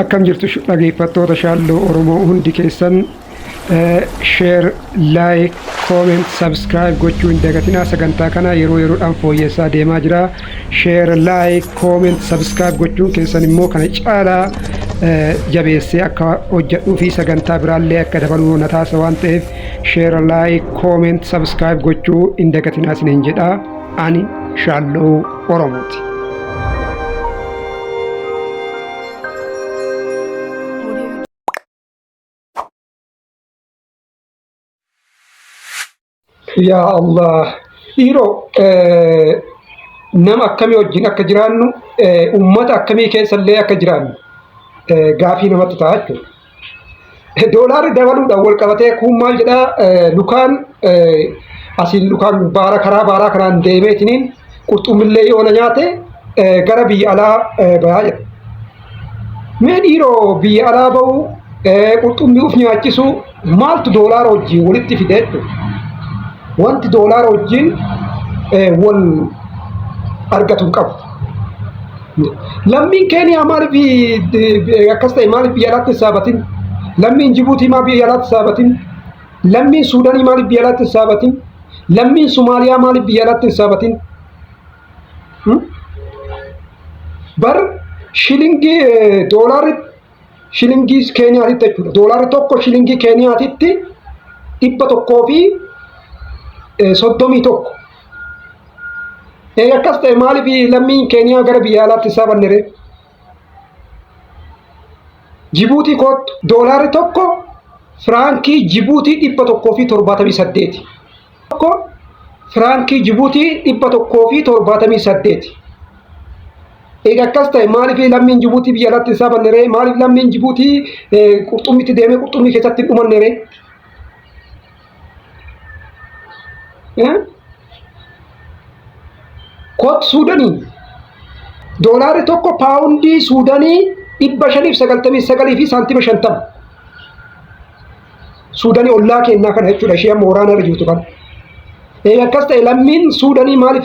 Akkam jirtu dhageeffattoota Shaalloo Oromoo hundi keessan share, like, comment, subscribe gochuu hin dagatinaa. Sagantaa kana yeroo yeroodhaan fooyyessaa deemaa jira. Share, like, comment, subscribe gochuun keessan immoo kana caalaa jabeessee akka hojjedhuu fi sagantaa biraallee akka dabaluu na taasisa waan ta'eef share, like, comment, subscribe gochuu hin dagatinaa isiniin jedha. Ani Shaalloo Oromooti. Yaa Allah dhiiroo nama akkamii wajjin akka jiraannu ummata akkamii keessa illee akka jiraannu gaafii namatti ta'a jechuudha. Doolaarri dabaluudhaan wal qabatee kun maal jedhaa lukaan asiin lukaan baara karaa baaraa kanaan deemeetiniin qurxummillee yoo na nyaate gara biyya alaa bayaa jedha. Mee dhiiroo biyya alaa ba'uu qurxummii of nyaachisuu maaltu doolaara wajjin walitti fide jechuudha. Wanti doolaara wajjin wal argatu hin qabu. Lammiin Keeniyaa maaliif akkas ta'e maaliif biyya alaatti hin saabatin? Lammiin Jibuutii maaliif biyya alaatti hin saabatin? Lammiin Suudaanii maaliif biyya alaatti hin saabatin? Lammiin Somaaliyaa maaliif biyya alaatti hin saabatin? Bar shilingii doolaarri shilingii Keeniyaatitti jechuudha. Doolaarri tokko shilingii Keeniyaatitti 131. Eega akkas ta'e maaliif lammiin Keeniyaa gara biyya alaatti hin saabanne ree? Jibuutii koottu doolaarri tokko firaankii Jibuutii 178. Tokko firaankii Jibuutii 178. Eega akkas ta'e maaliif lammiin Jibuutii biyya alaatti hin saabanne ree? Maaliif lammiin Jibuutii qurxummiitti deemee qurxummii keessatti hin dhumanne ree? Koot Suudanii doolaarri tokko paawundii Suudanii 599 fi saantima 50. Suudanii ollaa kennaa kana jechuudha ishee amma waraana irra jirtu kana. Eega akkas ta'e lammiin Suudanii maaliif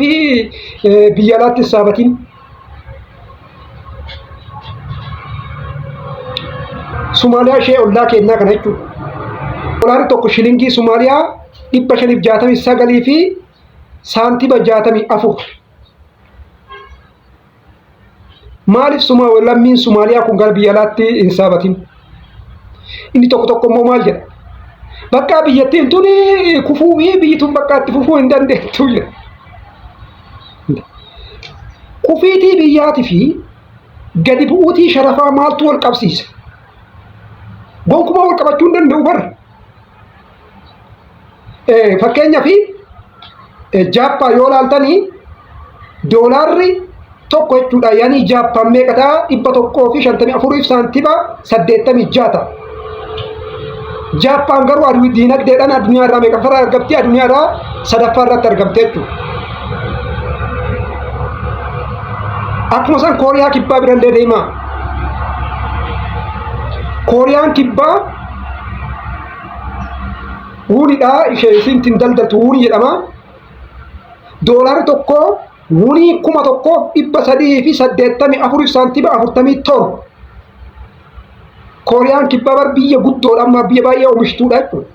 biyya alaatti hin saabatin? Somaaliyaa ishee ollaa kennaa kana jechuudha. Doolaarri tokko shilingii Somaaliyaa 569 fi saantima 64. Maaliif lammiin Somaaliyaa kun gara biyya alaatti hin saabatin? Inni tokko tokko immoo maal jedha? Bakka biyyattiin tun kufuu fi biyyi tun bakka itti fufuu hin dandeettu jedha. Kufiitii biyyaatii fi gadi bu'uutii sharafaa maaltu wal qabsiisa? Gonkumaa wal qabachuu hin danda'u bara. Fakkeenyaaf Jaappaan yoo ilaaltanii doolaarri tokko jechuudha yanii Jaappaan meeqa ta'a 154 saantima 86 ta'a. Jaappaan garuu aduu diinagdeedhaan addunyaa irraa meeqaffaarraa argamti addunyaa irraa sadaffaa irratti argamte jechuudha. Akkuma san Kooriyaa kibbaa birallee deemaa. Kooriyaan kibbaa wuunidha ishee isiin ittiin daldaltu wuunii jedhama. Doolaarri tokko wuunii 1384 saantima 47. Kooriyaan kibbaa bar biyya guddoodha amma biyya baay'ee oomishtuudha jechuudha.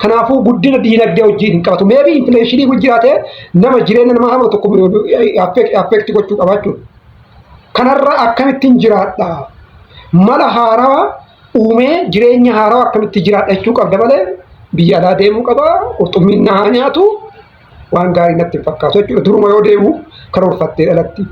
Kanaafuu guddina diinagdee wajjin hin qabatu. Meebii infileeshinii kun jiraate nama jireenya namaa hamma tokko affeekti gochuu qaba jechuudha. Kanarra akkamittiin jiraadha? Mala haarawaa uumee jireenya haarawaa akkamitti jiraadha jechuu qabda malee biyya alaa deemuu qaba qurxummiin na haa nyaatu waan gaarii natti hin fakkaatu jechuudha. Duruma yoo deemu karoorfattee dhalatti.